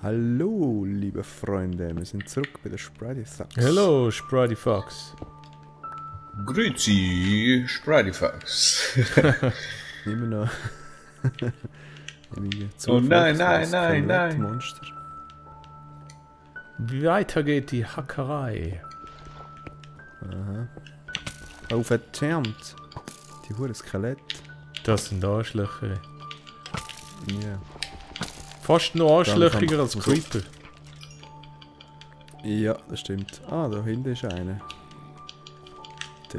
Hallo, liebe Freunde, wir sind zurück bei der Spridey Fox. Hallo, Spridey Fox. Grüezi, Spridey Fox. Immer noch. Oh nein, nein. Monster. Weiter geht die Hackerei. Aha. Oh, verdammt. Die hure Skelett. Das sind Arschlöcher. Ja. Fast noch arschlöchiger als Creeper. Ja, das stimmt. Ah, da hinten ist einer.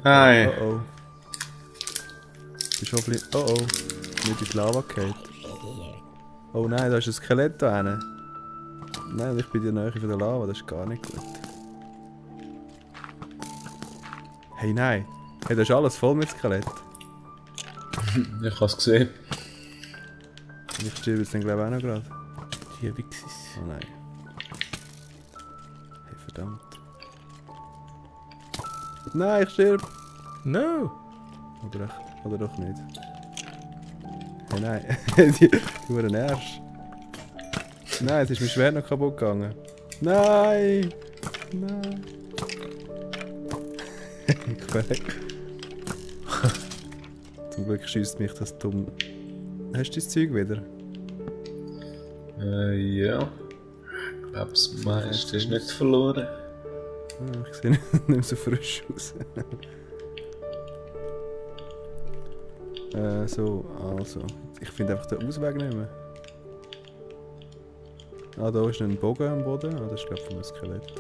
Hi. Oh oh. Bist du ein oh oh. Nicht in die Lava gefallen. Oh nein, da ist ein Skelett da hinten. Nein, ich bin in der Nähe von der Lava, das ist gar nicht gut. Hey nein. Hey, das ist alles voll mit Skelett. Ich hab's gesehen. Ich stirbe jetzt dann glaube ich auch noch gerade. Die Wichsis. Oh nein. Hey, verdammt. Nein, ich stirb! No! Oder echt? Oder doch nicht? Hey, nein. die Huren Arsch. Nein, jetzt ist mein Schwert noch kaputt gegangen. Nein! Nein! Ich bin weg. Zum Glück schießt mich das dumm. Hast du das Zeug wieder? Ja. Ich glaube, das meiste ist nicht verloren. Ich sehe nicht mehr so frisch aus. So, also. Ich finde einfach den Ausweg nicht mehr. Ah, da ist ein Bogen am Boden. Ah, das ist glaube ich von einem Skelett.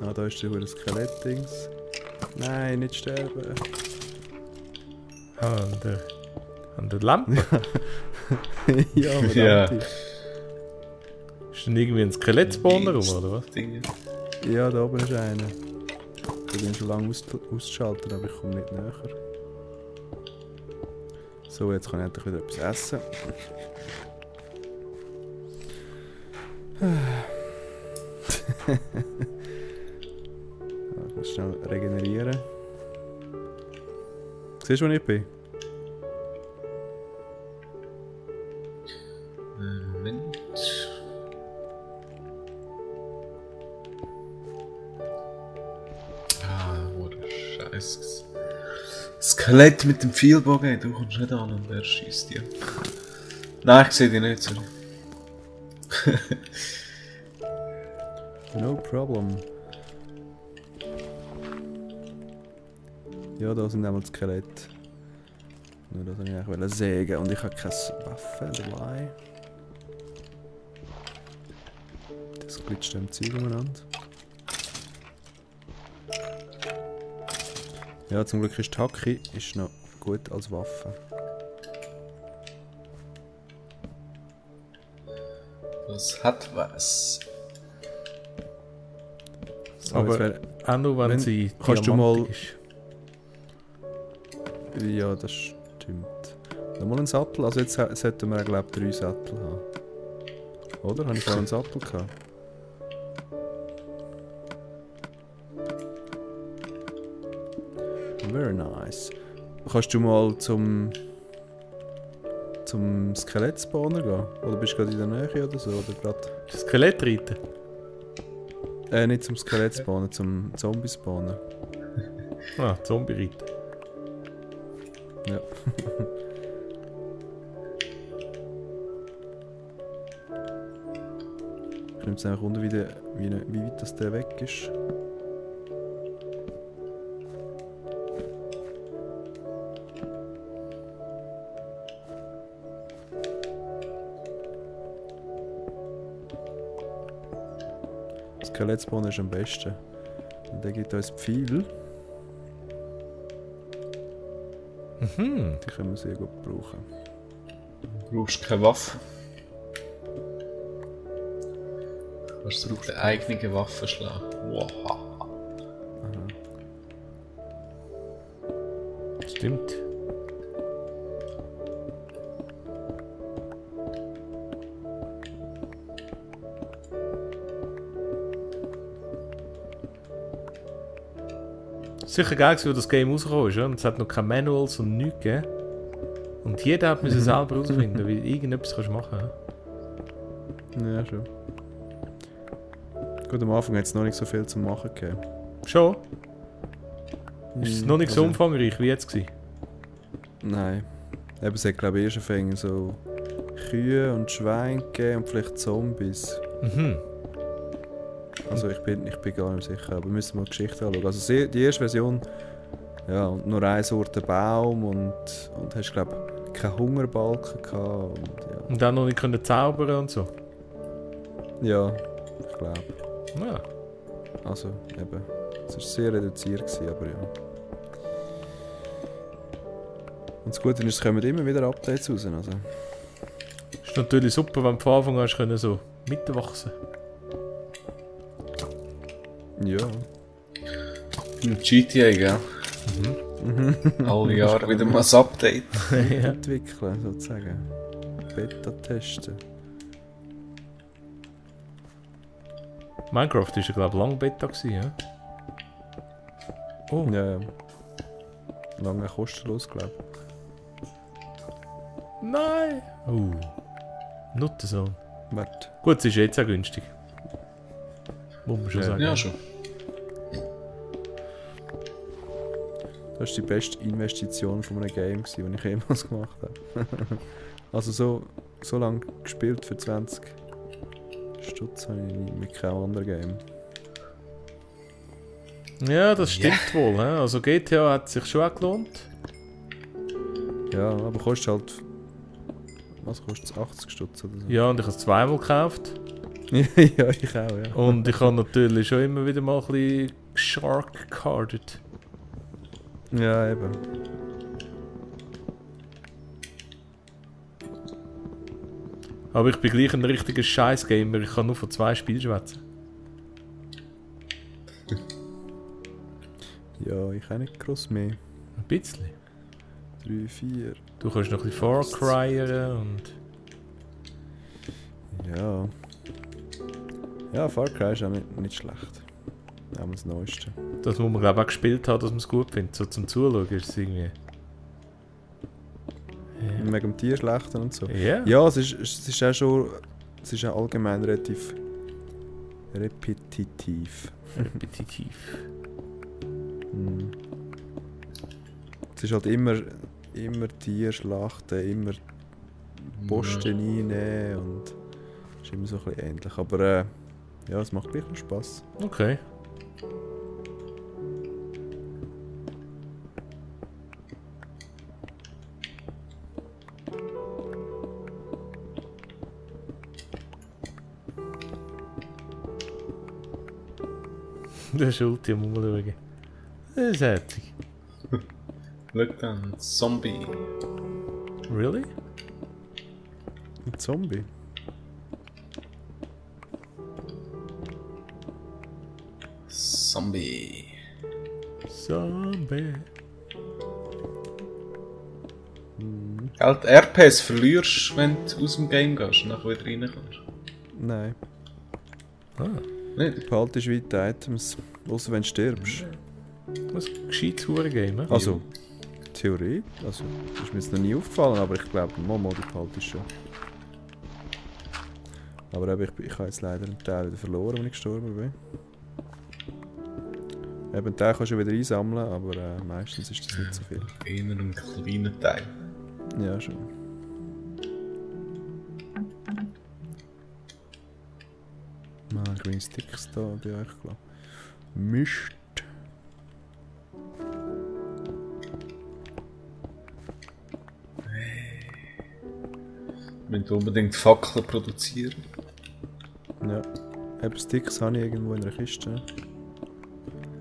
Ah, da ist der Skelett-Dings. Nein, nicht sterben. An der Lampe? Ja, aber Ja. Ist denn irgendwie ein Skelett-Spawner rum, oder was? Dinge. Ja, da oben ist einer. Ich bin schon lange ausgeschaltet, aber ich komme nicht näher. So, jetzt kann ich endlich wieder etwas essen. Ich muss schnell regenerieren. Siehst du, wo ich bin? Moment. Ah, wo der Scheiß. Skelett mit dem Pfeilbogen, du kommst nicht an und wer schießt dir? Nein, ich sehe dich nicht, sorry. No problem. Ja, da sind einmal Skelett. Nur das wollte ich eigentlich sägen und ich habe keine Waffe dabei. Das glitscht im Zeug umeinander. Ja, zum Glück ist die Hacke noch gut als Waffe. Das hat was. So, Aber auch nur, wenn sie kannst du mal... diamantig ist. Ja, das stimmt. Nochmal einen Sattel? Also jetzt sollten wir, glaube ich, 3 Sattel haben. Oder? Habe ich vorhin einen Sattel gehabt? Very nice. Kannst du mal zum Skelett-Spawner gehen? Oder bist du gerade in der Nähe oder so? Oder gerade... Das Skelett reiten? Nicht zum Skelett-Spawner, zum Zombie-Spawner. Ah, Zombie reiten. Ja. Ich nehme es einfach runter, wie weit das der weg ist. Skelett-Spawner ist am besten. Und der gibt uns Pfeil. Mhm. Die können wir sehr gut brauchen. Du brauchst keine Waffe. Du kannst auf eine eigene Waffe schlagen. Wow. Stimmt. Sicher geil gewesen, wo das Game rausgekommen ist, ja? Und es hat noch keine Manuals und nichts gegeben. Und jeder hat müssen selber herausfinden, wie irgendetwas kannst du machen. Ja, schon. Gut, am Anfang hat es noch nicht so viel zu machen gegeben. Schon? Ist es noch nicht so Also, umfangreich wie jetzt gewesen? Nein. Eben, es hat glaube ich erst angefangen so Kühe und Schweine gegeben und vielleicht Zombies. Mhm. Also ich bin gar nicht sicher, aber wir müssen mal die Geschichte anschauen. Also die erste Version, ja, und nur eine Sorte Baum und hast glaube ich keinen Hungerbalken gehabt und ja. Und dann noch nicht können zaubern und so? Ja, ich glaube. Ja. Also eben, es war sehr reduziert gewesen, aber ja. Und das Gute ist, es kommen immer wieder Updates raus, also. Ist natürlich super, wenn du von Anfang an hast können so mitwachsen. Ja. Im GTA, gell? Alle Jahre wieder mal ein Update. Ja. Entwickeln, sozusagen. Beta testen. Minecraft war ja glaube ich lange Beta gewesen, ja? Oh. Ja, ja. Lange kostenlos, glaube ich. Nein! Nuttensohn. Warte. Gut, es ist jetzt auch günstig. Muss man schon Ja. sagen. Ja, schon. Das war die beste Investition von einem Game, die ich jemals gemacht habe. Also so lange gespielt für 20 Stutz habe ich nie mit keinem anderen Game. Ja, das stimmt wohl. He? Also GTA hat sich schon auch gelohnt. Ja, aber kostet halt... Was kostet es? 80 Stutz oder so? Ja, und ich habe es zweimal gekauft. Ja, ich auch, ja. Und ich habe natürlich schon immer wieder mal ein bisschen geshark-carded. Ja, eben. Aber ich bin gleich ein richtiger Scheiß-Gamer. Ich kann nur von 2 Spielen schwätzen. Ja, ich auch nicht gross mehr. Ein bisschen. 3, 4. Du kannst noch ein bisschen Far Cryen und... Ja. Ja, Far Cry ist auch nicht schlecht. Auch das Neueste. Das muss man glaube ich auch gespielt haben, dass man es gut findet. So zum Zuschauen ist es irgendwie... Wegen dem Tierschlechten und so. Ja. Ja, es ist auch schon... Es ist auch allgemein relativ... repetitiv. Repetitiv. Hm. Es ist halt immer Tierschlachten, immer Posten reinnehmen und es ist immer so ein bisschen ähnlich. Aber ja, es macht gleich noch Spass. Okay. Der Schulti muss man schauen. Das ist herzig. Schau dann, Zombie. Really? Ein Zombie? Zombie. Zombie. Gell, die RPs verlierst, wenn du aus dem Game gehst und nachher wieder reinkommst. Nein. Ah, Nicht? Du behaltest weite Items, außer wenn du stirbst. das ist ein gescheites Huren-Game, he? Also, Theorie. Also, das ist mir jetzt noch nie aufgefallen, aber ich glaube, Momo, die behaltest schon. Aber eben, ich habe jetzt leider einen Teil wieder verloren, als ich gestorben bin. Eben, einen Teil kannst du wieder einsammeln, aber meistens ist das nicht so viel. Eher ein kleiner Teil. Ja, schon. Green Sticks da bei euch klar. Mist. Wir müssen unbedingt Fackeln produzieren. Ja. Eben Sticks habe ich irgendwo in einer Kiste.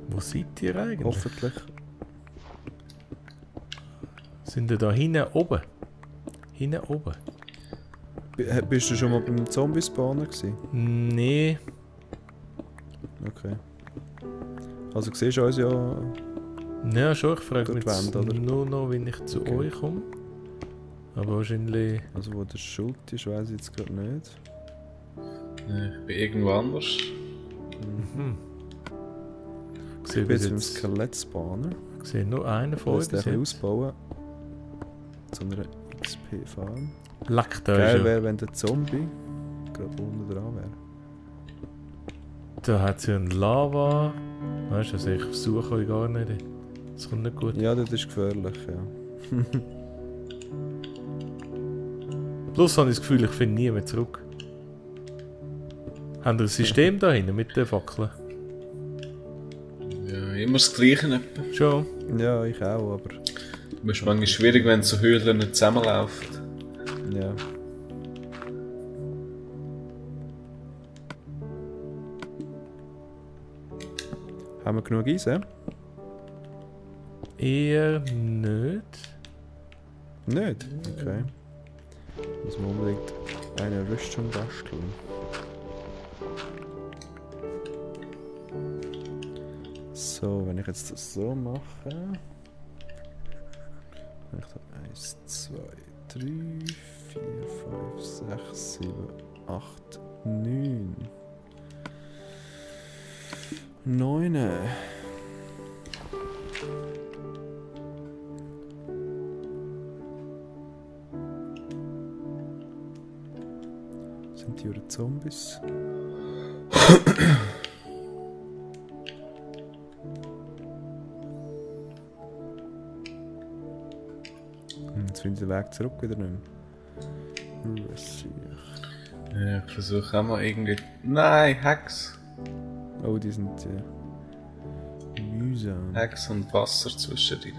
Wo seid ihr eigentlich? Hoffentlich. Sind ihr da hinten oben? Hinten oben? Bist du schon mal beim Zombie-Spawner gewesen? Nee. Okay. Also siehst du uns ja... Ja, schon. Ich frage Durch mich die Wand, jetzt oder? nur noch, wenn ich zu Okay. euch komme. Aber wahrscheinlich... Also wo der Schuld ist, weiss ich jetzt gerade nicht. Ich bin irgendwo anders. Mhm. Ich Ich sehe bin bis jetzt beim jetzt Skelett-Spawner. ich sehe nur einen Ich von will euch jetzt bis ein bisschen jetzt. ausbauen. Zu einer XP fahren. Leck, da Geil ist wäre, wenn der Zombie gerade unten dran wäre. Da hat sie einen Lava. Weißt du, also ich versuche euch gar nicht. Das kommt nicht gut. Ja, das ist gefährlich, ja. Plus habe ich das Gefühl, ich finde nie mehr zurück. Habt ihr ein System da hinten mit den Fackeln? Ja, immer das Gleiche etwa. Schon? Ja, ich auch, aber Das ist manchmal schwierig, wenn so Höhlen nicht zusammenlaufen. ja. Haben wir genug Eisen? Eher nicht. Nicht? Okay. Muss man unbedingt eine Rüstung basteln. So, wenn ich jetzt das so mache. Wenn ich da 1, 2, 3, 4, 5, 6, 7, 8, 9. 9. Sind die oder Zombies? Jetzt finde ich den Weg zurück wieder nicht mehr. Was sehe ich? Ja, ich versuche auch mal irgendwie... Nein, Hex! Oh, die sind mühsam. Hex und Wasser zwischendrin.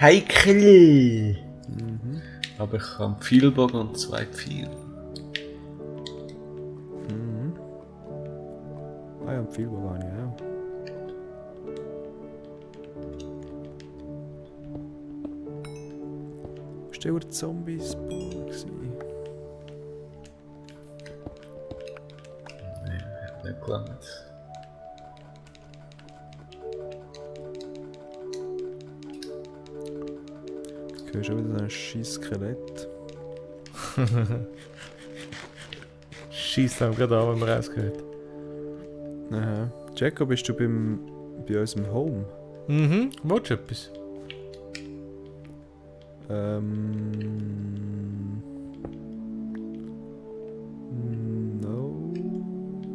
Heikel! Mhm. Aber ich habe einen Pfeilbogen und 2 Pfeile. Mhm. Ah ja, viel war nicht, ja. Ist der Zombies gewesen? Nein, hat nicht gelangt. Ich höre schon wieder so ein scheiß Skelett. Scheiße, haben wir gerade an, wenn wir rausgehört. Aha. Jacob, bist du bei unserem Home? Mhm, willst du etwas? No.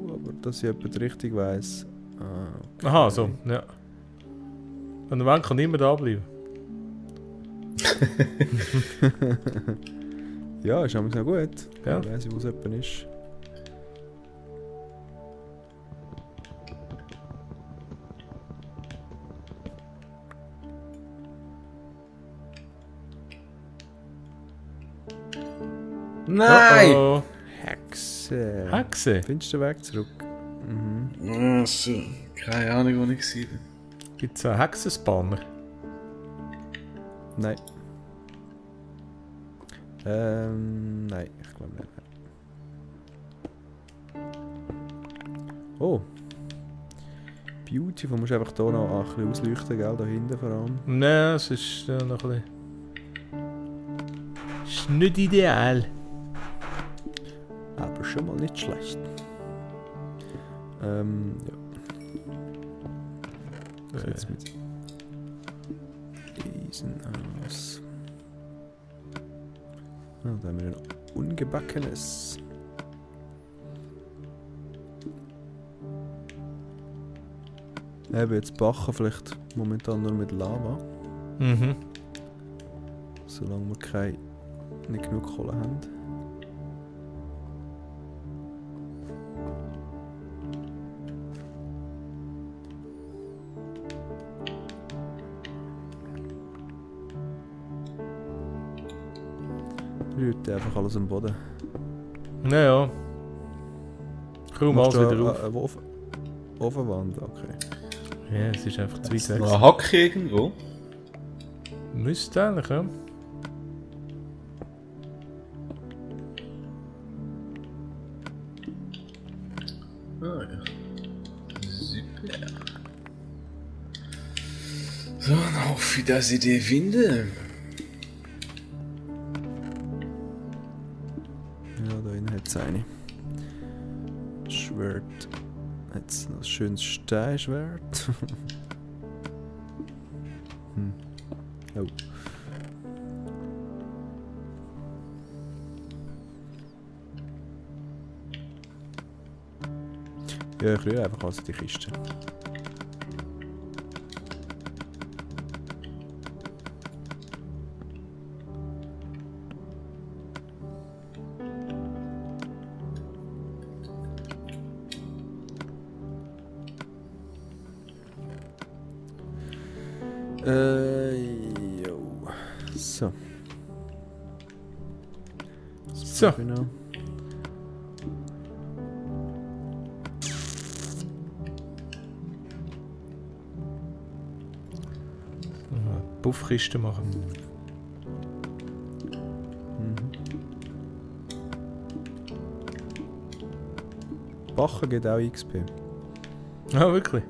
Aber dass ich jemand richtig weiss. Ah, okay. Aha, so, ja. Und der Mann kann immer da bleiben. Ja, ist auch gut. Ja. Ich weiss, wo es jemand ist. Nein! Oh, Hexe. Hexe. Findest du den Weg zurück? Mhm. So. Keine Ahnung, wo ich war. Gibt es einen Hexenspanner? Nein. Nein, ich glaube nicht. Oh. Beautiful, musst du einfach hier noch ein bisschen ausleuchten, gell? Da hinten vor allem. Nein, es ist noch ein bisschen... Ist nicht ideal. Aber schon mal nicht schlecht. Ja. So jetzt mit Eisen aus. Ah, da haben wir ein ungebackenes. Eben jetzt backen vielleicht momentan nur mit Lava. Mhm. Solange wir nicht genug Kohle haben. Rührt einfach alles am Boden. Naja. Kaum alles Machst du wieder auf. eine Ofenwand, okay. Ja, es ist einfach zu weit Ist noch weg. ein Hack irgendwo? Müsste eigentlich, ja. Ah ja. Super. So, dann hoffe ich, dass ich die finde. Ja, da innen hat es eine. Schwert. Jetzt noch ein schönes Steinschwert. Oh. Ja, ich rühre einfach alles in die Kiste. Jo. So. So. Genau. Buffkiste machen. Bachen geht auch XP. Ah, wirklich?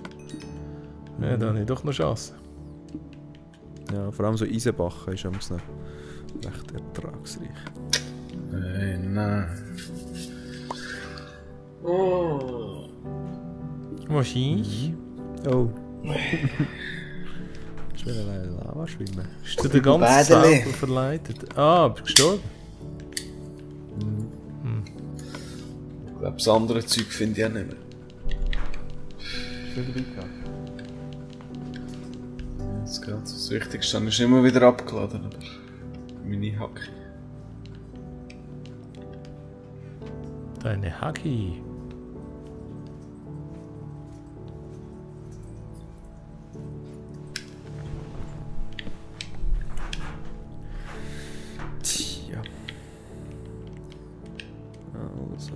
Ja, da habe ich doch noch Chance. Ja, vor allem so Eisenbachen ist noch recht ertragsreich. Nein. Oh. Wahrscheinlich. Oh. Ich will eine Lava schwimmen. Ist du der ganze Bäderli. Zauber verleitet? Ah, bist du gestorben? Ich glaube, das andere Zeug finde ich auch nicht mehr. Das geht. Das Wichtigste ist immer wieder abgeladen, aber meine Hacke. Deine Hacki. Tja. Also.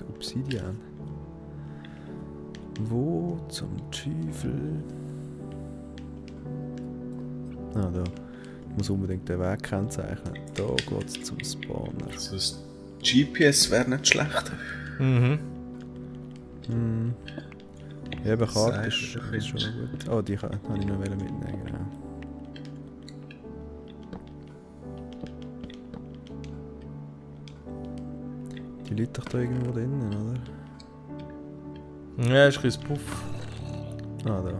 Obsidian. Wo zum Teufel? Ah, da. Ich muss unbedingt den Weg kennzeichnen. Da geht es zum Spawner. Also das GPS wäre nicht schlecht. Mhm. Ja, aber Karte ist Sagst du, ist schon gut. Oh, die habe ich noch mitnehmen, genau. Die Leute doch da irgendwo drinnen, oder? Ja, ist ein bisschen Puff. Ah, da.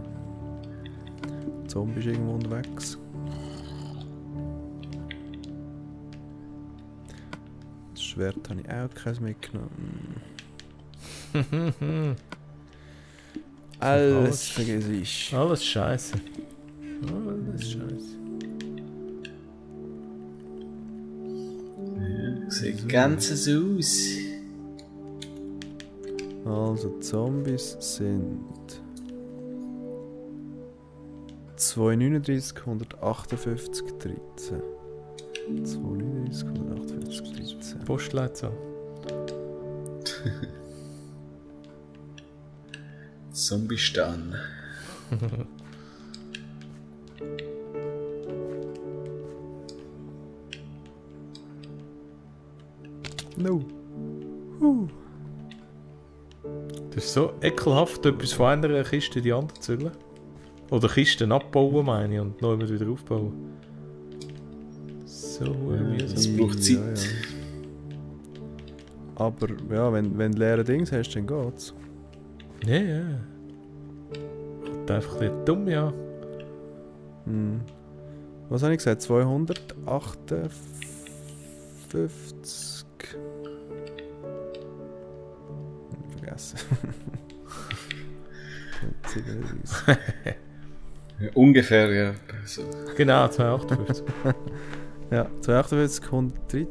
Zombie ist irgendwo unterwegs. Das Schwert habe ich auch keins mitgenommen. Alles vergesse ich. Alles scheiße. Alles scheiße. Sieht ganz so aus. Also, Zombies sind 239, 158, 13. 239, 158, 13. Postleitzahl. Zombie-Stan. No. Das ist so ekelhaft, etwas von einer Kiste in die andere zu zügeln. Oder Kisten abbauen, meine ich, und neu wieder aufbauen. So mühsam. Das braucht Zeit. Ja, ja. Aber ja, wenn du leere Dings hast, dann geht's. Ja, ja. Kommt einfach nicht dumm, ja. Hm. Was habe ich gesagt? 258. Vergessen. Ja, ungefähr, ja. So. Genau, 258. Ja, 258, 103.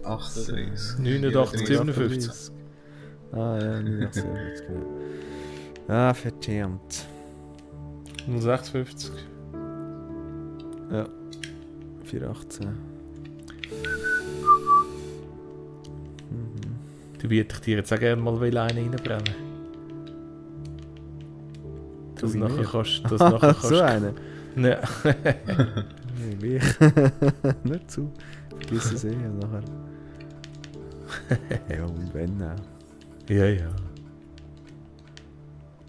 38. 89, 57. Ah ja, 89, 57, genau. Ah, verdammt. 56. Ja. 418. Du würdest dir jetzt auch gerne mal eine reinbrennen. Das wie nachher mir? kannst du. Das nachher kannst So eine? Ja. Nee, wie? Nicht zu. Vergiss es nachher. Ja, und wenn auch. Ja, ja.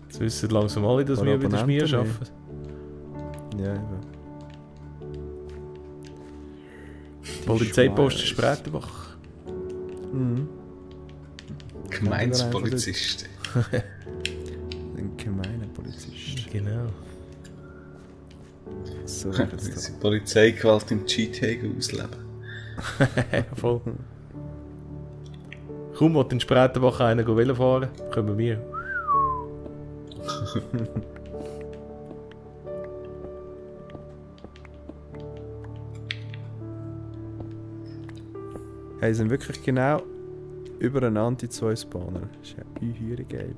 Jetzt wissen langsam alle, dass wir wieder Schmier Abonnenten arbeiten. Ja, eben. Polizeiposten Spreitenbach. Mhm. Gemeinspolizisten. Ein gemeiner Polizist. Genau. So, Die jetzt Polizeigewalt im GTA ausleben. Voll. Kaum will in Spreitenbach einer Velo fahren, kommen wir. Hey, sind wirklich genau übereinander die zwei Spawner. Das ist ja uhyre geil.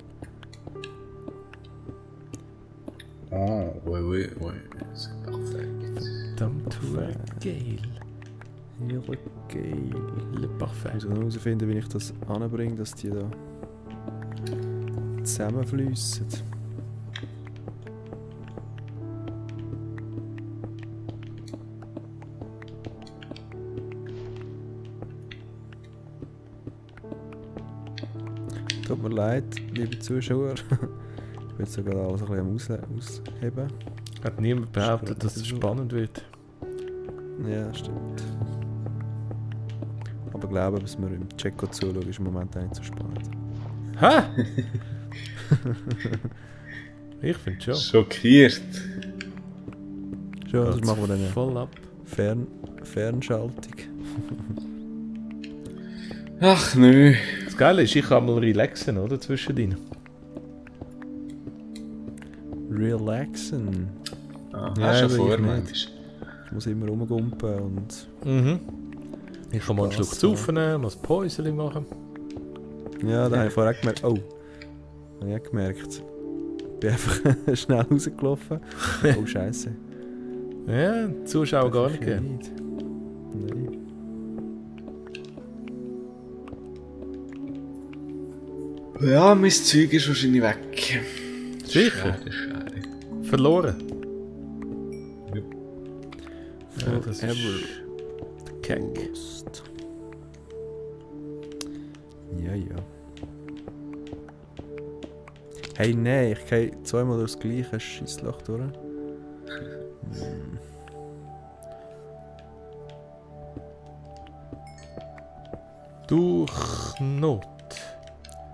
Ah, oui. C'est perfekt. Verdammt geil. Heel geil. Le Ich Parfait. muss noch herausfinden, wie ich das anbringe, dass die da zusammenfliessen. Tut mir leid, liebe Zuschauer. Ich bin jetzt sogar alles ein bisschen am ausheben. Hat niemand behauptet, dass es so. spannend wird. Ja, stimmt. Aber ich glaube, dass wir im Checo zuschauen, ist im Moment auch nicht so spannend. Hä? Ich finde schon. Schockiert. Schon, das machen wir dann ja. Voll ab. Fernschaltung. Ach nö. Das Geile ist, ich kann mal relaxen, oder? Zwischendrin. Relaxen. Ah, Ja, hast du aber vorher ich manchmal. nicht. Ich muss immer rumgumpen und... Mhm. Ich kann mal einen Spass Schluck saufen, mal ein Päuschen machen. Ja, da habe ich vorher auch gemerkt... Oh! Habe ich auch gemerkt. Ich bin einfach schnell rausgelaufen. Oh, Scheiße. Ja, die Zuschauer gar nicht gern. Nein. Ja, mein Zeug ist wahrscheinlich weg. Sicher? Schade. Verloren. Ja. Ja, das ist Forever. keck. Lost. Ja. Hey, nein, ich gehe zweimal durchs gleiche Scheissloch durch. Durch Not.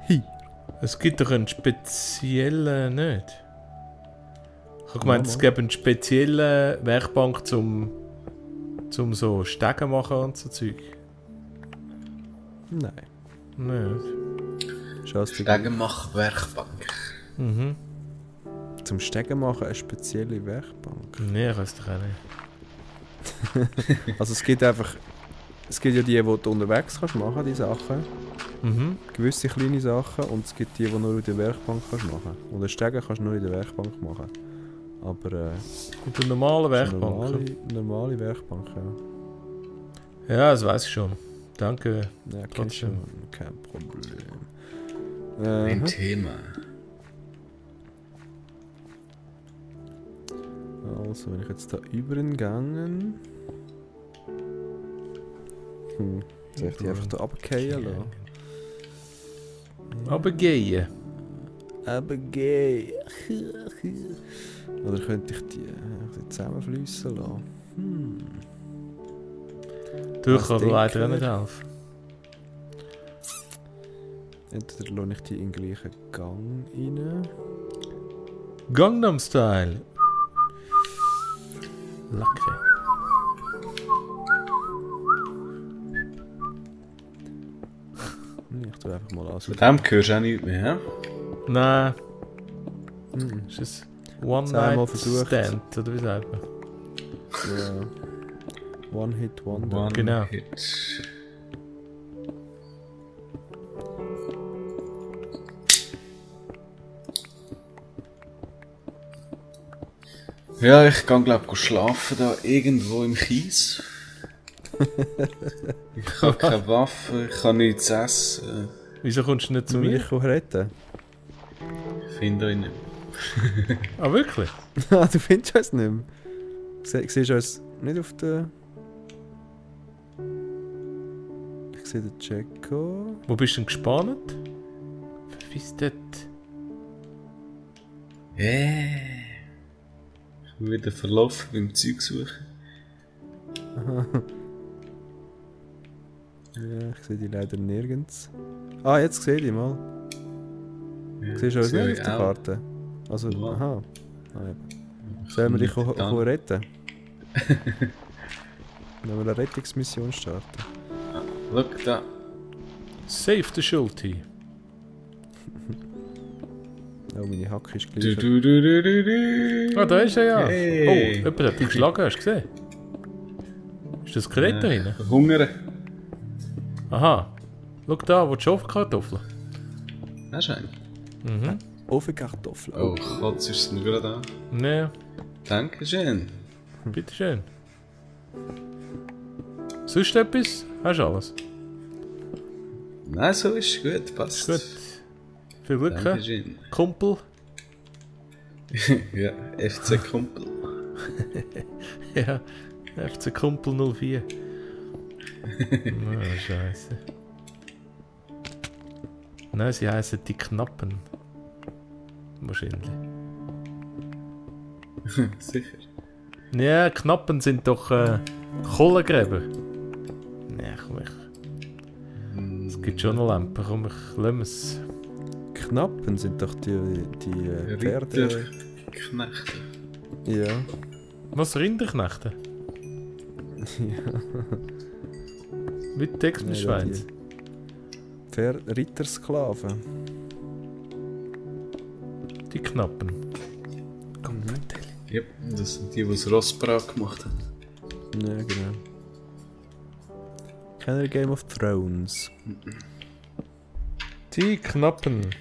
Hi. Es gibt doch einen speziellen, nicht? Ich habe gemeint, Ja, es gäbe einen speziellen Werkbank zum so Stegen machen und so Zeug. Nein. Nicht? Schaust du Stegenmach-Werkbank. Mhm. zum Stegen machen eine spezielle Werkbank? Nee, ich weiß doch auch nicht. Also es gibt einfach... Es gibt ja die du unterwegs kannst machen, die Sachen. Mhm. Gewisse kleine Sachen. Und es gibt die nur in der Werkbank kannst machen. Und einen Stegen kannst du nur in der Werkbank machen. Aber Und eine normale das ist eine Werkbank. normale Werkbank, ja. Ja, das weiß ich schon. Danke. Ja, kennst Trotzdem. du. Kein Problem. Ein Thema. Also, wenn ich jetzt da übergegangen... Soll ich die einfach da runterfallen lassen? Aber gehen. Runtergehen. Oder könnte ich die zusammenfliessen lassen? Du Was kannst denken leider auch wir? nicht helfen. Entweder lasse ich die in den gleichen Gang rein. Gangnam Style. Lucky. Ich tue einfach mal aus. Von dem hörst du auch nichts mehr, hä? Nein, Mhm. ist es Zweimal One-Night versucht. Stand, oder wie sagt man? Ja. One Hit Wonder. One Genau. Hit. Ja, ich kann glaube schlafen da irgendwo im Kies. Ich habe keine Waffe, ich kann nichts essen. Wieso kommst du nicht zu Soll mir? ich retten? Ich finde euch nicht. Ah, wirklich? Ah, du findest uns nicht mehr. Siehst du uns nicht auf der... Ich sehe den Jacko. Wo bist du denn gespannt? Verwiss dort. Ich bin wieder verlaufen beim Zeug suchen. Ja, ich sehe die leider nirgends. Ah, jetzt sehe ich die mal. Ja, Siehst du uns sehe nicht auf ich der auch. Karte? Also, Ja. aha. Ah, eben. Sollen wir dich retten? Wenn wir eine Rettungsmission starten. Schau da. Save the Schulte. Oh, meine Hacke ist Du, gleich. du, du, du, du, du. Ah, da ist er ja. Hey. Oh, jemand hat dich geschlagen, hast du gesehen? Ist das Skelett da hinten? Hunger. Aha. Schau da, wo die Schofenkartoffeln. Hast du einen? Mhm. Ofenkartoffeln. Oh, Kotz ist es mir gerade an. Ne, Dankeschön. bitteschön. Sonst etwas? Hast du alles? Nein, so ist gut, passt. Gut. Viel Glück, hä? Dankeschön. Kumpel. Ja, FC Kumpel. Ja, FC Kumpel 04. Ah, Scheiße. Nein, sie heißen die Knappen. Wahrscheinlich. Sicher. Ja, Knappen sind doch Kohlengräber. Nee, komm ich. Es gibt schon noch Lampen, komm ich, lassen wir's. Knappen sind doch die Pferde. Ritterknechte. Ja. Was, Rinderknechte? Ja. Mit Textbeschweiz. Rittersklaven. Die Knappen. Ja, das sind die das Rossbrat gemacht haben. Ja, genau. Keiner Game of Thrones. Die Knappen. Nicht,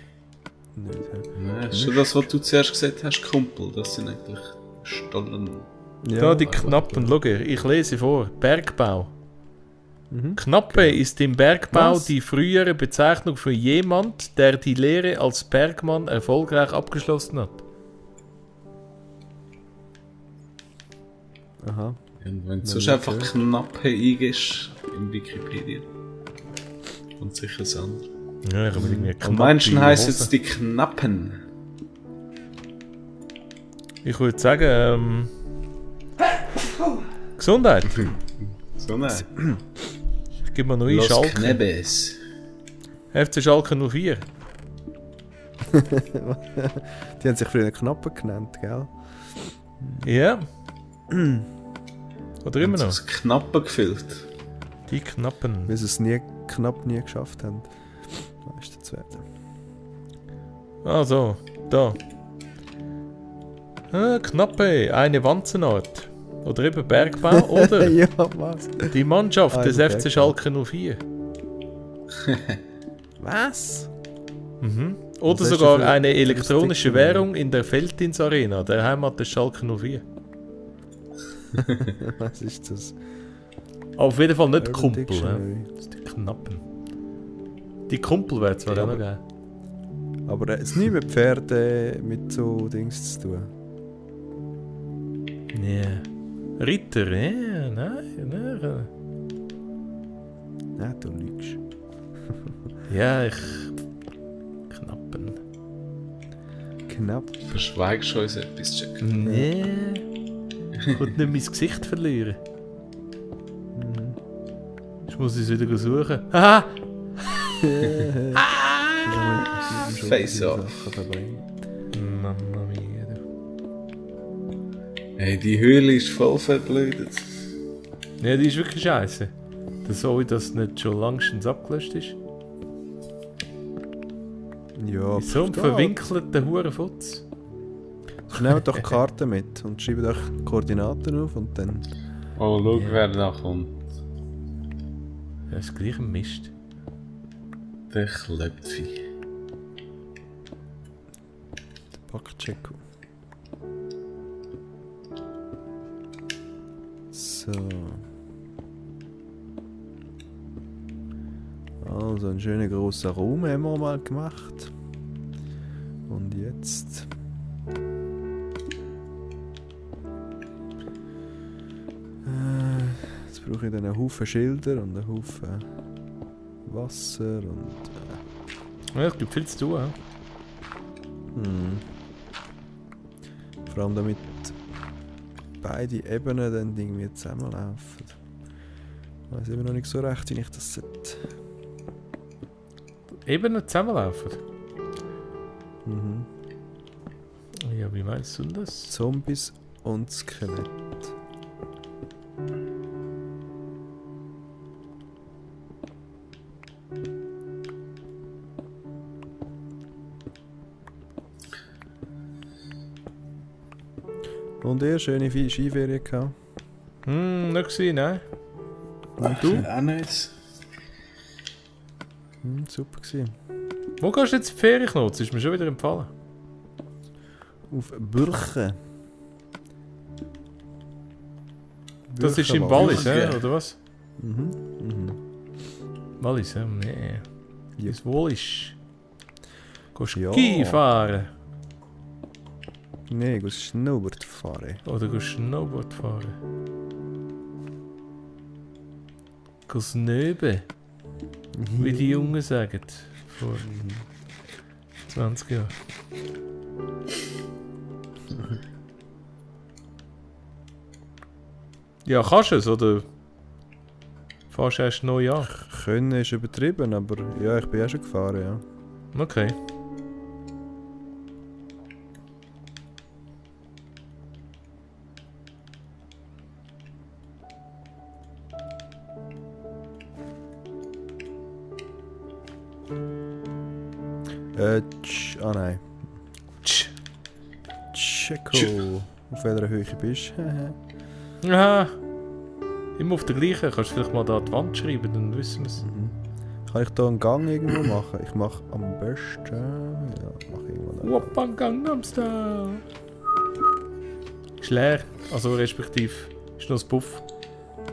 hä? Nein, ist schon das, was du zuerst gesagt hast, Kumpel. Das sind eigentlich Stollen. Ja, Da die Knappen, schau her, ich lese vor. Bergbau. Mhm. Knappe ist im Bergbau Was? die frühere Bezeichnung für jemand, der die Lehre als Bergmann erfolgreich abgeschlossen hat. Aha. Und wenn du Ja, sonst okay. einfach Knappe eingibst in Wikipedia, kommt sicher das andere. Ja, ich habe irgendwie Und Knappe Menschen in der heissen Hose. jetzt die Knappen. Ich würde sagen, Gesundheit. So nein. Ich gebe mir noch ein Los Schalke. Knebes. FC Schalke 04. Die haben sich früher Knappen genannt, gell? Ja. Oder immer noch. Das Knappen gefüllt. Die Knappen. Weil sie es knapp nie geschafft haben, Meister zu werden. Also, da. Knappe, eine Wanzenart. Oder eben Bergbau. Oder Ja, was? die Mannschaft des Eine FC Bergbau. Schalke 04. Was? Mhm. Oder Was hast du sogar für- eine für elektronische Sticker? Währung in der Veltins Arena, der Heimat des Schalke 04. Was ist das? Auf jeden Fall nicht Urban Kumpel. Ja. Dictionary. Das ist die Knappen. Die Kumpel wäre zwar Ja, auch noch aber- geil. Aber es hat nichts mit Pferden mit so Dings zu tun. Nee. Ritter, ja, nein. Nein, du lügst. Ja, Knappen. Knapp. Verschweigst du uns etwas, Jack? Nee. Ich will nicht mein Gesicht verlieren. Ich muss es wieder suchen. Haha! Face off. Mamma mia. Hey, die Höhle ist voll verblödet. Ja, die ist wirklich scheiße. So wie das nicht schon langstens abgelöscht ist. Ja, So ein da. verwinkelter Hurenfutz. Nehmt doch die Karte mit und schreibt euch die Koordinaten auf und dann. Oh, schau, wer da kommt. Das ist gleich ein Mist. Der Klöpfi. Packcheck. So. Also einen schönen grossen Raum haben wir mal gemacht. Und jetzt. Jetzt brauche ich dann einen Haufen Schilder und einen Haufen Wasser und. Ja, es gibt viel zu tun. Ja? Vor allem damit beide Ebenen dann irgendwie zusammenlaufen. Ich weiß immer noch nicht so recht, wie ich das sollte. Eben nicht zusammenlaufen. Mhm. Ja, wie meinst du das? Zombies und Skelett. Und ihr schöne Skiferien gehabt? Nicht gesehen, ne? Und du? Auch nicht. Super gewesen. Wo gehst du jetzt in die Ferien, Knutz? Ist mir schon wieder empfallen. Auf Bürchen. Das ist im Bürchenwald. Wallis, oder was? Mhm. Mhm. Wallis, nee. Ja. Das Wallis. Gehst du Ja. Ski fahren? Nee, ich gehe Snowboard fahren. Oder gehst du Snowboard fahren? Gehst nöben, wie die Jungen sagen. Vor 20 Jahren. Ja, kannst du es, oder? Fährst du erst neu an? Können ist übertrieben, aber ja, ich bin ja schon gefahren, ja. Okay. Nein. Tsch. Checo. Auf welcher Höhe bist du? Aha. Immer auf der gleichen. Kannst du vielleicht mal da an die Wand schreiben, dann wissen wir es. Kann ich da einen Gang irgendwo machen? Ich mache am besten... Ja, mach irgendwo da. Wappan Gangnam Style. Ist leer. Also respektive ist noch ein Puff.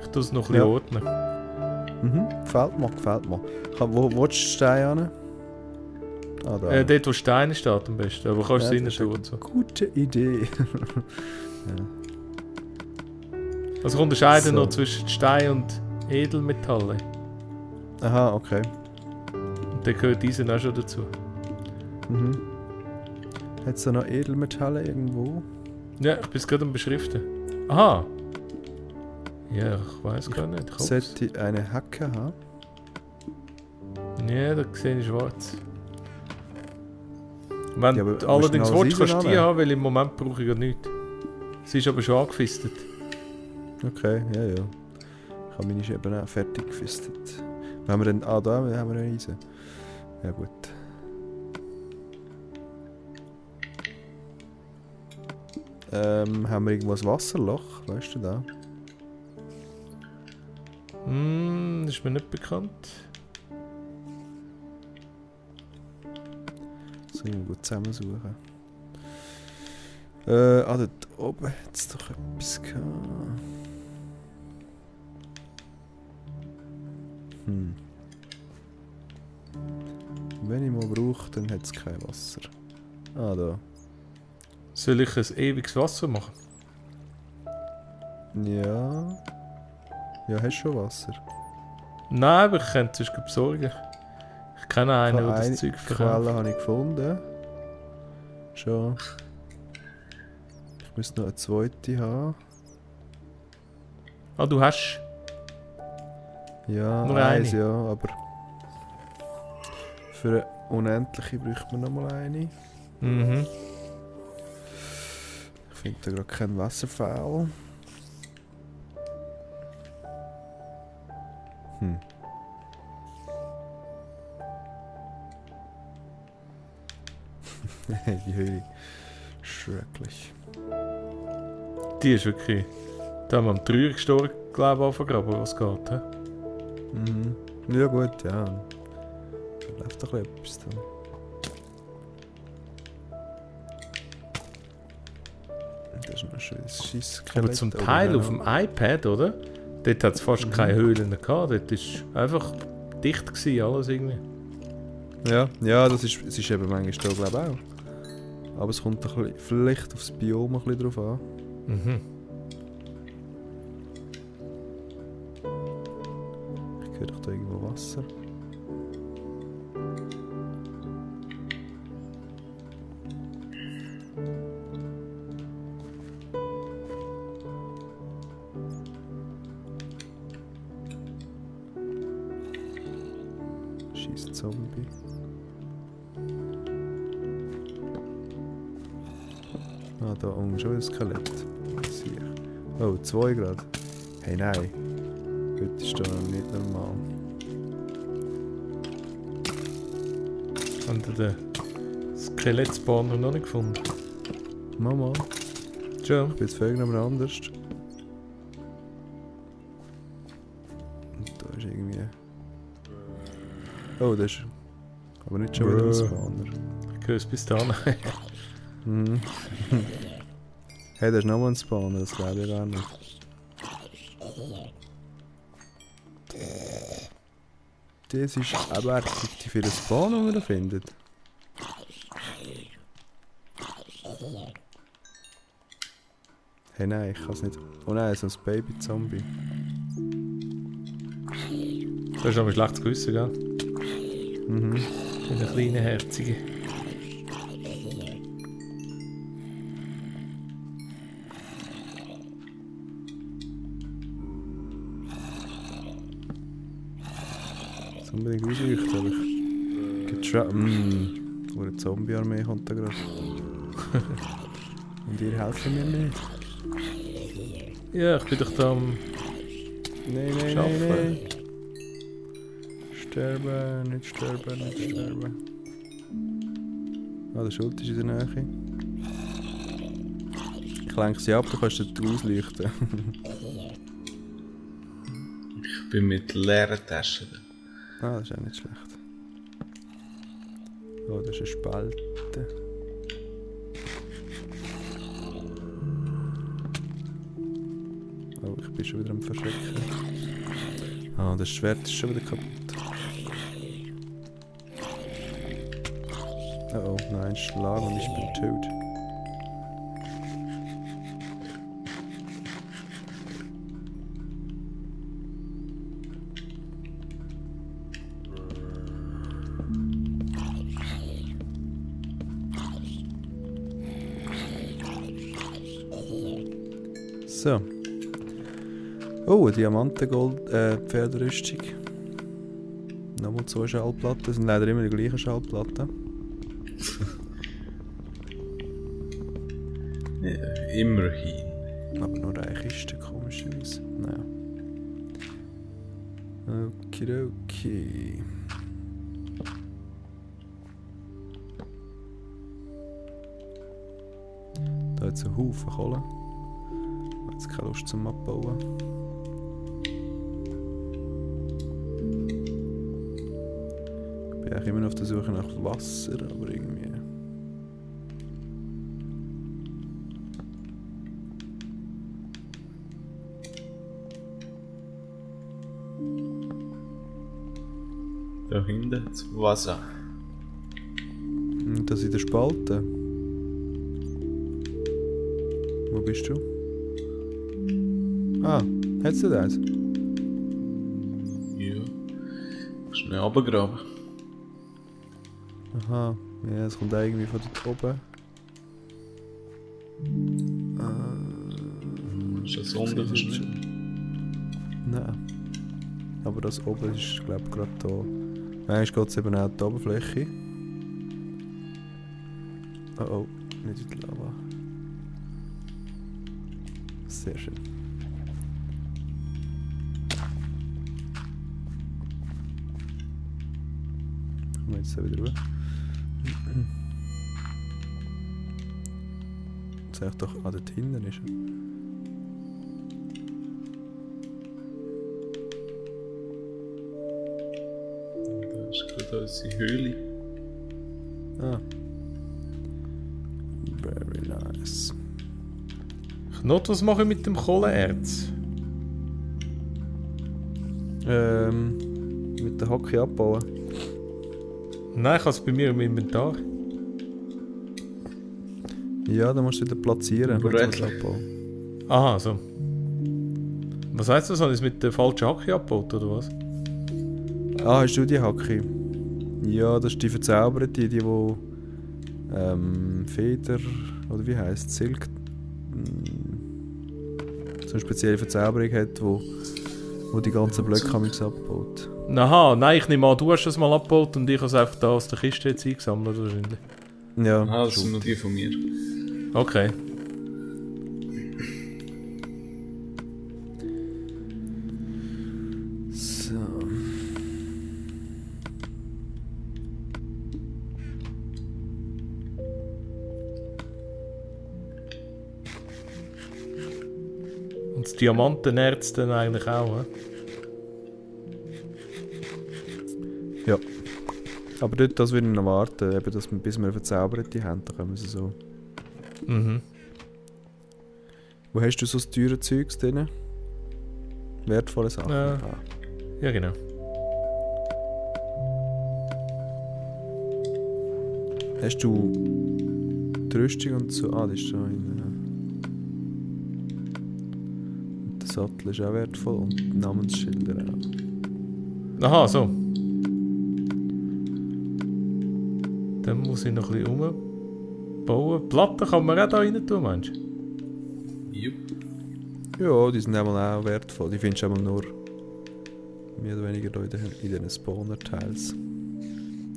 Ich tue es noch ein bisschen Ja. ordnen. Gefällt mir, gefällt mir. Wo willst du den Stein hin? Ah, da. Dort, wo Steine steht am besten. Aber kannst du Ja, es das rein ist tun und so. Gute Idee. Also unterscheiden So. noch zwischen Stein und Edelmetallen. Aha, okay. Und dann gehört diesen auch schon dazu. Hat es da noch Edelmetalle irgendwo? Ja, ich bin es gerade am Beschriften. Aha! Ja, ich weiß gar nicht. Ich hoff's. Sollte eine Hacke haben? Ja, da sehe ich schwarz. Wenn Ja, aber du musst allerdings du noch willst, kannst du die Eisen haben, weil im Moment brauche ich ja nichts. Sie ist aber schon angefistet. Okay, ja, ja. Ich habe meine eben auch fertig gefistet. Haben wir denn... Ah, da haben wir eine Eisen. Ja, gut. Haben wir irgendwo ein Wasserloch? Weißt du da? Das ist mir nicht bekannt. So irgendwo zusammensuchen. Dort oben hat es doch etwas gehabt. Wenn ich mal brauche, dann hat es kein Wasser. Ah, da. Soll ich ein ewiges Wasser machen? Ja. Ja, hast du schon Wasser? Nein, aber ich könnte es sonst besorgen. Ich kenne einen, der das Eine Zeug verkauft. Quelle habe ich gefunden. Schon. Ich müsste noch eine zweite haben. Ah, du hast. Ja, Nur eins, eine? ja, aber... Für eine unendliche bräuchte man nochmal eine. Mhm. Ich finde da gerade keinen Wasserfall. Die Höhle. Schrecklich. Die ist wirklich. Da haben wir am traurigsten glaube ich, angegraben, was geht. He? Mhm. Ja gut, ja. Da läuft doch etwas da. Das ist noch schön Scheisskelett. Aber zum Teil auf dem iPad, oder? Dort hat es fast keine Höhlen gehabt. Dort war einfach dicht gewesen, alles irgendwie. Ja, ja, es ist eben manchmal da, glaube ich auch. Aber es kommt ein bisschen, vielleicht aufs Biom ein bisschen drauf an. Mhm. Ich höre doch da irgendwo Wasser. Scheiß Zombie. Ah, da unten schon ein Skelett. Oh, 2 gerade. Hey, nein. Heute ist da nicht normal. Haben wir den Skelett-Spawner noch nicht gefunden? Mama, Schon. ich bin jetzt völlig noch anders. Und da ist irgendwie... Oh, das ist... Aber nicht schon wieder ein Spawner. Ich höre es bis dahin. Mhm. Hey, da ist nochmal ein Spawner, das glaube ich gar nicht. Das ist aber die für den Spawn, den wir da finden. Hey, nein, ich kann es nicht. Oh nein, so ein Baby-Zombie. Das ist aber ein schlechtes Gewissen, gell? Mhm. Für den kleinen Herzigen. Das ist unbedingt ausrichten, aber eine Zombie-Armee kommt da gerade. Und ihr helft mir nicht. Ja, ich bin doch da am... Nein, nein, nein, nein. Sterben, nicht sterben, nicht sterben. Ah, der Schuld ist in der Nähe. Ich lenke sie ab, du kannst dort ausleuchten. Ich bin mit leeren Taschen da. Ah, das ist auch nicht schlecht. Oh, das ist eine Spalte. Oh, ich bin schon wieder am Verschrecken. Ah, das Schwert ist schon wieder kaputt. Oh, nein, Schlag und ich bin tot. So. Oh, eine Diamanten-Gold-Pferderüstung. Nochmal 2 Schallplatten. Das sind leider immer die gleichen Schallplatten. Ja, immerhin. Aber nur eine Kiste, komischerweise. Naja. Okidoki. Da hat es einen Haufen Kohle. Ich habe jetzt keine Lust zum Abbauen. Ich bin eigentlich immer noch auf der Suche nach Wasser, aber irgendwie... Da hinten das Wasser. Und das in der Spalte. Wo bist du? Ah, hättest du das? Ja. Schnell runtergraben. Aha, ja, es kommt irgendwie von dort oben. Ist das unten nicht? Nein. Aber das oben ist, glaube ich, gerade da. Manchmal geht es eben auch die Oberfläche. Oh oh, nicht in die Lava. Sehr schön. Kommen wir jetzt da wieder rüber. Sag ich doch, dort hinten ist er. Da ist gerade unsere Höhle. Ah. Very nice. Knot, was mache ich mit dem Kohlenerz? Mit der Hacke abbauen. Nein, ich habe es bei mir im Inventar. Ja, dann musst du wieder platzieren. Brötchen. Abbauen. Aha, so. Was heisst das? Habe ich es mit der falschen Hacke abgebaut, oder was? Ah, hast du die Hacke? Ja, das ist die verzauberte, die Feder, oder wie heisst es? Silk. So eine spezielle Verzauberung hat, wo Wo die ganzen Blöcke haben wir abgebaut. Aha, nein, ich nehme an, du hast das mal abgebaut und ich habe es einfach da aus der Kiste jetzt eingesammelt wahrscheinlich. Ja. Ah, das sind nur die von mir. Okay. So. Und das Diamantenerz dann eigentlich auch, he? Ja. Aber dort, das würde ich noch warten, eben, dass wir, bis wir verzauberte haben, dann können wir sie so. Mhm. Wo hast du so das teure Zeugs drin? Wertvolle Sachen? Ja. Ja, genau. Hast du die Rüstung und so? Ah, die ist da hinten. Und der Sattel ist auch wertvoll und die Namensschilder auch. Aha, so. Dann muss ich noch ein bisschen umbauen. Platten kann man auch da rein tun, meinst du? Jupp. Ja, die sind einmal auch wertvoll. Die findest du einmal nur mehr oder weniger da in diesen Spawner-Teils.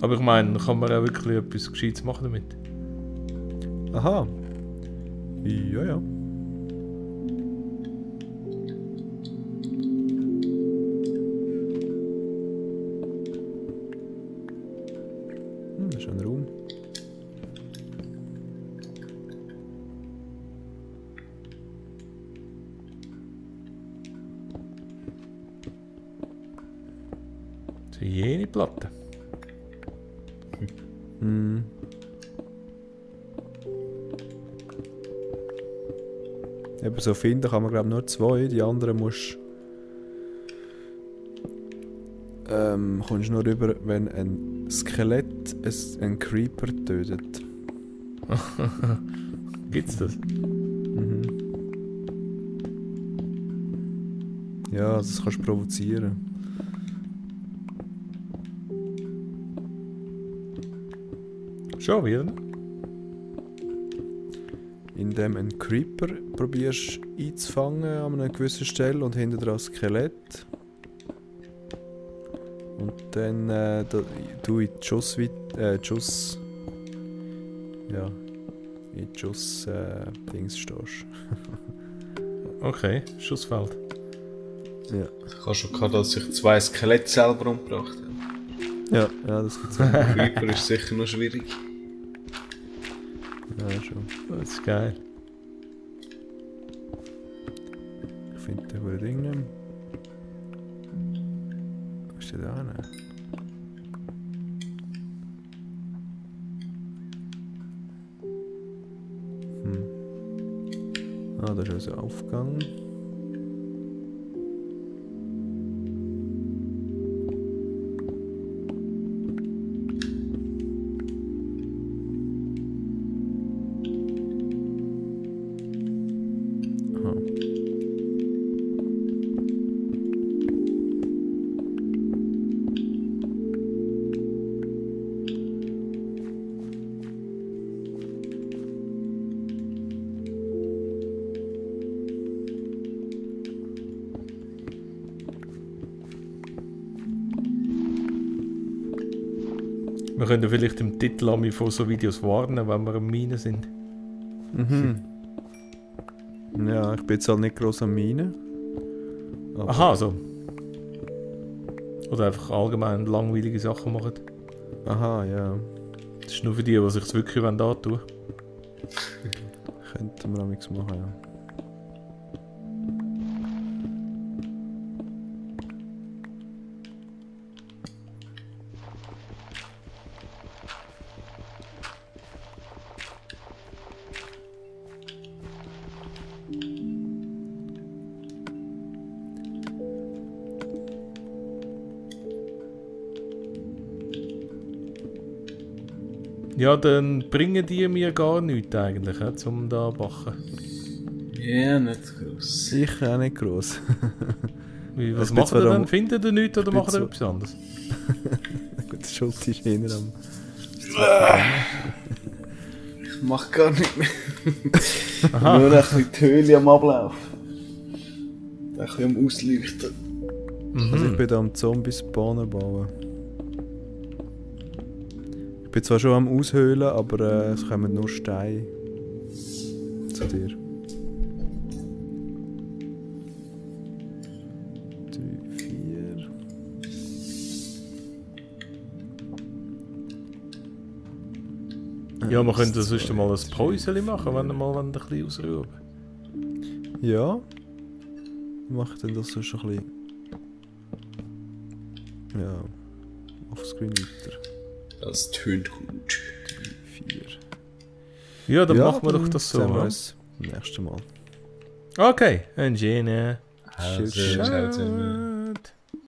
Aber ich meine, kann man auch wirklich etwas Gescheites machen damit? Aha. Ja, ja. Das ist ein Raum. So jene Platte. Hm. Eben so finden kann man glaube nur 2, die anderen musst kommst nur rüber, wenn ein Skelett einen Creeper tötet. Gibt's das? Mhm. Ja, das kannst du provozieren. Schon wieder? Indem du einen Creeper probierst einzufangen an einer gewissen Stelle und hinter dran ein Skelett. Und dann du in die Schuss... ja, in die Dings stehst. Okay, Schussfeld. Ja. Ich habe schon gehabt, dass ich 2 Skelette selber umgebracht habe. Ja, das gibt's auch. Creeper ist sicher noch schwierig. Ja, schon. Das ist geil. Ich finde den guten Ding nicht mehr. Was ist denn da? Ah, da ist also Aufgang. Wir können vielleicht im Titel auch von so Videos warnen, wenn wir am Minen sind. Mhm. Ja, ich bin jetzt halt nicht gross am Minen. Aber Aha, so. Oder einfach allgemein langweilige Sachen machen. aha, ja. Das ist nur für die, die sich wirklich antun wollen. Könnten wir auch nichts machen, ja. Ja, dann bringen die mir gar nichts eigentlich, zum da backen. Ja, nicht gross. Ich auch nicht gross. Was Ich bin macht ihr zwar dann? am- Findet ihr nichts oder bin macht ihr so- etwas anderes? Gut, der Schulz ist hinten am... Ich mach gar nicht mehr. Aha. Nur ein bisschen die Höhle am Ablaufen. Ein bisschen am Ausleuchten. Also ich bin da am Zombies-Spawner bauen. Ich bin zwar schon am Aushöhlen, aber es kommen nur Steine zu dir. 3, 4. Ja, wir könnten sonst mal ein Päuschen machen, wenn wir mal ein bisschen ausruhen. Ja. Mach dann das so schon ein bisschen. Ja. Offscreen weiter. Das tönt gut. 4. Ja, dann machen wir doch das so. Sehen wir Ja? uns beim nächsten Mal. Okay, ein Gene. Also, Tschüss. ciao zusammen.